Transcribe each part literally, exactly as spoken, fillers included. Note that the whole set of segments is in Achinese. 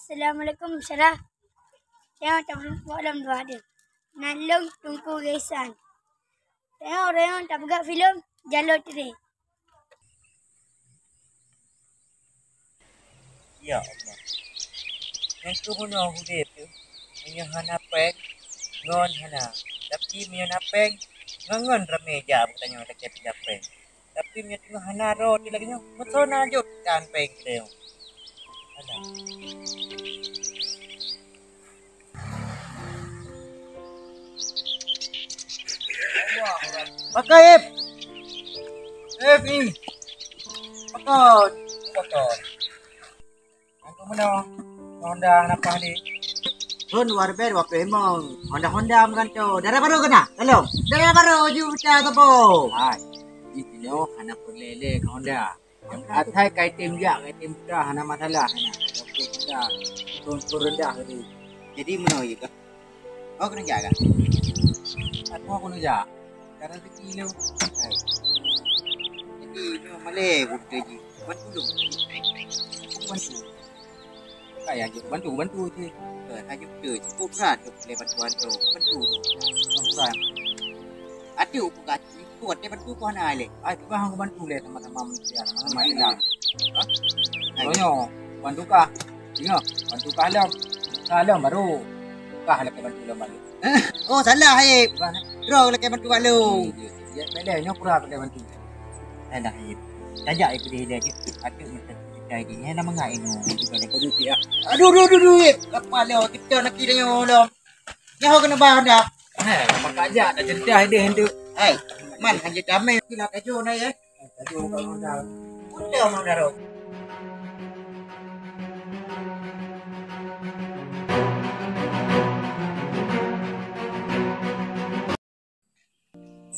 Assalamualaikum, Sarah. Tanyoe tapulang lam dua deh. Nan lôn Teungku Gaisan. Tanyoe ureueng tapeugah filem Jalô Tré. Ya Allah. Nyang keumeunyoe udeb teuh, meunyoe hana péng, ngon hana. Tapi meunyoe na péng, ngon-ngon ramé jak beutanyoe lakèe peuja péng. Tapi meunyoe teungoh hana droe lagèe nyoe, meusoe na jeuet kan péng teuh. Alah. Pakai, Ip. Ip, Ip. Pakon. Pakon. Aku meunoe. Honda napa ni? Hon warben wape emong. Honda-Honda meuganto. Dara baru kena? Tolong. Dara baru uju pecah tepo. Hai. Di sini hana peureulèe-lèe ke Honda. Asai kai tem jak, kai tem pecah, hana masalah. Hana. Oke, pecah. Turun-turun dah tadi. Jadi meunoe ye kah? Oh, kena jak kah? Aku, aku nak jak. Karena rezeki ni. Hai. Jadi, ni malèe aku tadi. Bantu dong. Bantu. Kaya je bantu, bantu je. Eh, hanya betul. Cukup berat tu boleh bantuan tu. Bantu tu. Cukup berat. Ada aku kat sini. Kuat dia bantu kau nak leh. Ah, cuba aku bantu leh sama-sama manusia. Sama-sama Islam. Ha? Hai. Konyo, bantu kah? Ingat, bantu kah lom. Kah lom baru. Kah lagi bantu lom baru. Oh, salah, Haib. Bukan, eh? Droe lakèe bantu bak lôn. Ya, ya, ya, nyoe pura lakèe bantu. Eh, dah, Haib. Tajak ikut dia, dia, dia. Patut minta cerita dia. Nyoe nama ngai inoe. Juga ada perut dia. Aduh, aduh, aduh, aduh, Haib. Apa lé, kita nak kira nyoe lom. Nyoe kena bayar dah. Eh, apa kajak nak cerita dia tu? Hai, man, hanya damai. Kita nak kacau, nah, ya. Aduh, kalau dah. Udah, mau dah, Rok.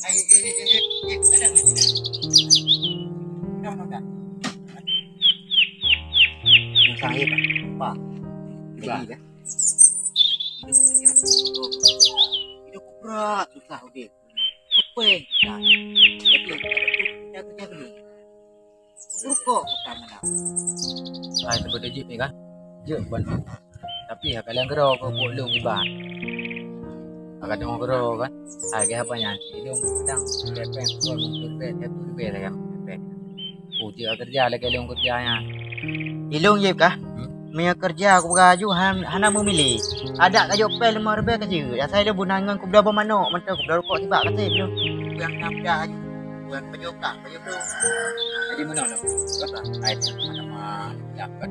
Ai, eh, eh, eh, eh, eh, ada, ada. Udah, mau dah. Yang sahih, Pak. Pak. Jadi, dah. Hidup, hidup, hidup berat, susah, okey. Apa yang kita? Tapi, kita kerja dulu. Rukok utang mana? Hai, sebut jeuet ni kan? Jeuet bantu. Tapi ha kalian keudroe keu buet lôn iban. Ha ka deungoe keudroe kan? Hai, keu haba nyan? Ilôn kadang lepeng pukon lôn peuet, satu leubeh lagèe peuet. Oh, jeuet keureuja lagèe lôn keureuja nyan. Ilôn jeuet kah? Hmm? Meunyoe keureuja kupeugah aju han-, hana meumilék. Adak kajok péng limong ribèe ka jeuet. Asai lôn bunan ngon kubloe boh manok, mantong kubloe rukok tibak ka sép lôn. Peue nyang na peugah aju? Peue nyang pajoh kah? Pajoh lôn. Jadi meunoe lôn. Hai, sama-sama siap kan?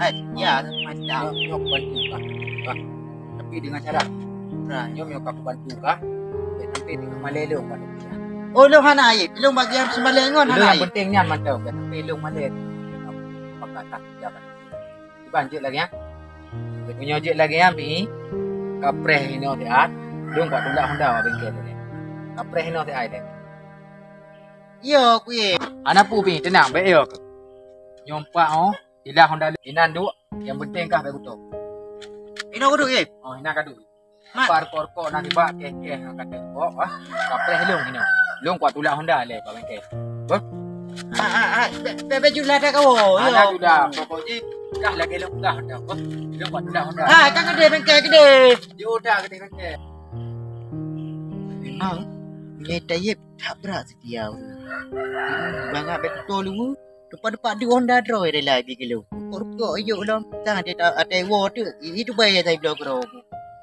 Hai, ya, sama siap. Nyoe, nyoe kubantu kah. Kah. Tapi dengan syarat. Nah, nyoe, nyoe ka kubantu kah. Sampai dengan malèe lôn bantu kah. Oh, lôn hana aib. Lôn bagian seumalèe ngon hana aib. Lôn yang penting nyan mantong. Sampai lôn malèe. Pakat kah siap kan? Iban jeuet lagèe nyan. Meunyoe jeuet lagèe nyan, Pi, kapreh inoe siat, lôn kuat tulak Honda bak bengkel tadi. Kapreh inoe siat deh. Yo, kuye. Hana peue, Pi, teunang, bèk yo. Nyoe empat oh, ilah Honda inan duek, nyang penting kah bèk kutok. Inoe kuduek, ye? Oh, inan ka duek. Mat. Par kor-kor na tibak keh-keh ngon kata kok, ah. Kapreh lôn inoe. Lôn kuat tulak Honda lé bak bengkel. Beuh? Ah, ah, ah, be-, be-, be jula dah kawo, yo. Alah, jula. Pokok jih, dah lagèe lôn peugah dah, beuh. Lôn kuat tulak Honda. Ah, ka keudeh bengkel, keudeh. Yo, dah keudeh bengkel. Memang, nyoe Taib that brat seutia. Bangat bèk kuto lôn. Teumpat-teumpat di Honda droe rela bie keu lôn. Rukok-rukok ijok lom. Sang até ta-, até woe teuk. I-, itu bae sai bloe keudroe.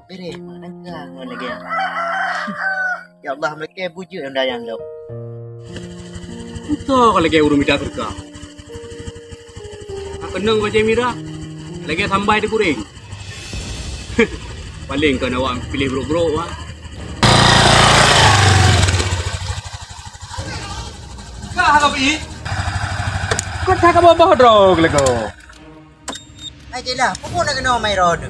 Bereh, mak nangka ngon lagèe. Ya Allah, meulakèe bujeuet Honda nyang lom. Beutôi ka lagèe ureueng mita syeuruga. Ka keunong bajèe mirah, lagèe sambai teuguréng. Paleng kon awak piléh brok-brok, ah. Kah ka pi? Kau tak ka boh-boh droe lego. Hai, jelah, peue nak keunoe mai droe?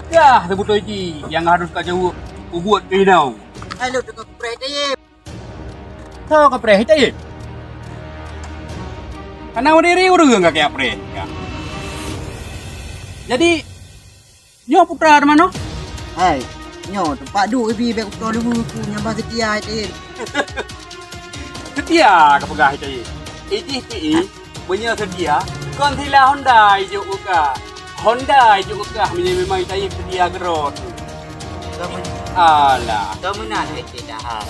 Yah, seubeutôi jih nyang harôh ka jaweueb peubuet keu inong. Hai, lôn deungoe kupreh deh. Soe kapreh, Taib? Hana meudiri ureueng ka kapreh. Jadi, nyoe putra teuma nyoe? Hai, nyoe teumpat duek ibi bèk utoe leuhu ku nyang bah seutia, Taib. Seutia ka peugah, Taib. Ijih pi, meunyoe seutia, kon sila Honda ijok buka. Honda ijok kah meunyoe memang Taib seutia keudroe. Alah. Ka meunan hai Cik Dahar.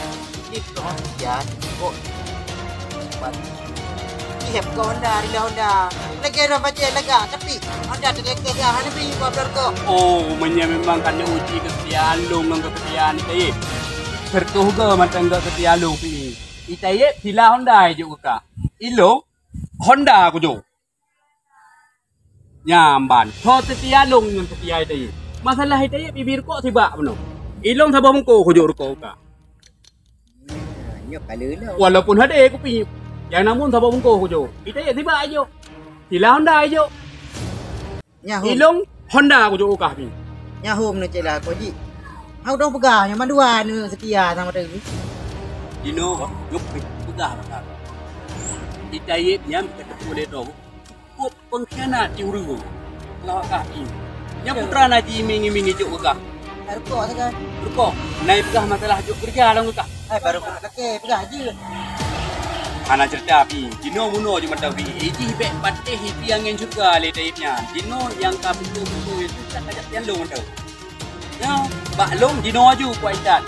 Ini kok ya kok buat ihep ke Honda, rila Honda. Lagi orang baca lagak, tapi Honda terdekat ya, hana bi buat berko. Oh, meunyoe memang ka neuji kesetiaan lôn ngon kesetiaan Taib. Sertoh ga mantong ga kesetiaan lôn pi. I Taib sila Honda ijok kah. Ilong Honda kujok. Nyan ban, soe seutia lôn ngon seutia Taib. Masalah Taib bibir kok sibak bunoe. Ilong saboh bungkôh kujok rukok uka. Nyoe ka leuloh. Walaupun hadé kupi, nyang namun saboh bungkôh kujok. Taib sibak ijok. Sila Honda ijok. Nyaho. Ilong Honda kujok ukah pi. Nyaho meuneucék lah kok jih. Hau dong peugah nyoe mandua neu seutia sama teu. Dino, yuk peugah lah. Taib nyan kata boleh dong. Kok pengkhianat di ureueng. Lawak kah i. Nya putra na ji iming-iming ijok peugah. Rukok sagai. Rukok. Nai peugah masalah jok kerja lam peugah. Hai baru kena laki peugah je. Hana cerita pi. Jinoe bunoe je mantong pi. Ijih bek patéh isi angén syurga lé Taib nyan. Jinoe nyang ka beutôi-beutôi itu tak ajak pian lôn mantong. Nyoe, bak lôn jinoe aju kuat itat.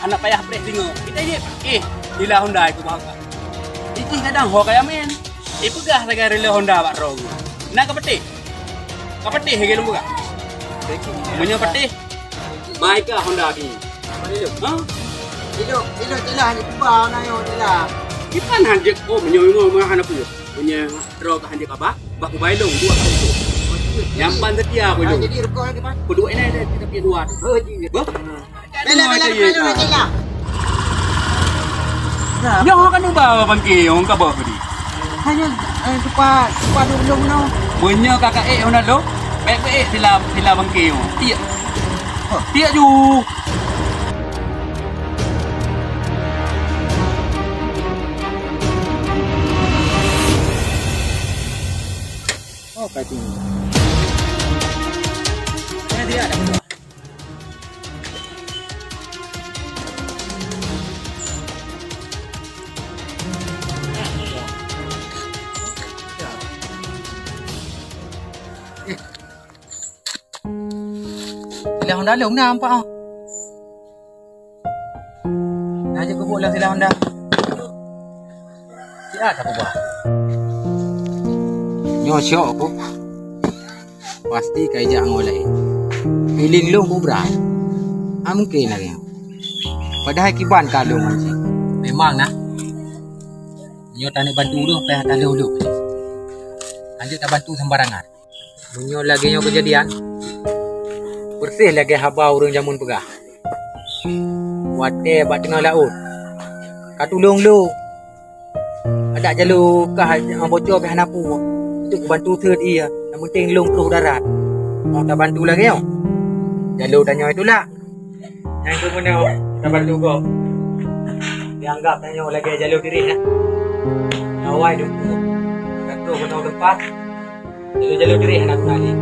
Anak payah preh singoh. Kita je, eh, lila Honda aku bawa. Ijih kadang ho kaya main. Eh, peugah sagai rila Honda bak droe. Na ka petéh? Ka petéh lagi lôn peugah. Meunyoe petéh, mai ka Honda ni. Ha? Hidup, hidup jelas ni, kuba na yo jelas. Kita han jek, oh, meunyoe memang hana peue. Meunyoe Droe ka hanjeuet kaba, bak kubai lôn dua kali tu. Nyampan setia aku lôn. Jadi rukok lagi, Bang. Kedua ini ada kita pi dua tu. Oh, jeuet. Bah? Bela, bela, bela, bela, bela. Nyoe kan ubah bangke orang kaba tadi. Hanya, eh, supa, supa dulu, no. Meunyoe kakak eh, orang lo, baik-baik sila, sila bangke. Tiap. Tiap ju. Oh, ka tinggi. Eh, dia ada. Sila Honda lôn na nampak ah. Na jeuet keubuek lam sila Honda. Siat aku bah. Nyoe syok aku. Pasti ka ijak ngon laén. Feeling lôn kubra. Ah, mungkin lagèe nyoe. Padahai kiban ka lôn ngon cit. Memang nah. Nyoe taneuk bantu ulôn payah taloe ulôn. Hanjeuet tabantu sembarangan. Meunyoe lagèe nyoe keujadian, persis lagèe haba ureueng jameun peugah. Watèe bak teungoh laôt, ka tulông lôn. Adak jaloe kah nyang bocor pih hana peue. Untuk bantu seuet ie, nyang penting lôn troh darat. Mau tabantu lagèe nyoe, jaloe tanyoe tulak. Nyang keu meunyoe tabantu gob. Dianggap tanyoe lagèe jaloe dirèh, nah. Awai duku. Ka troh keunoe leupah. Jaloe-jaloe dirèh hana guna lé.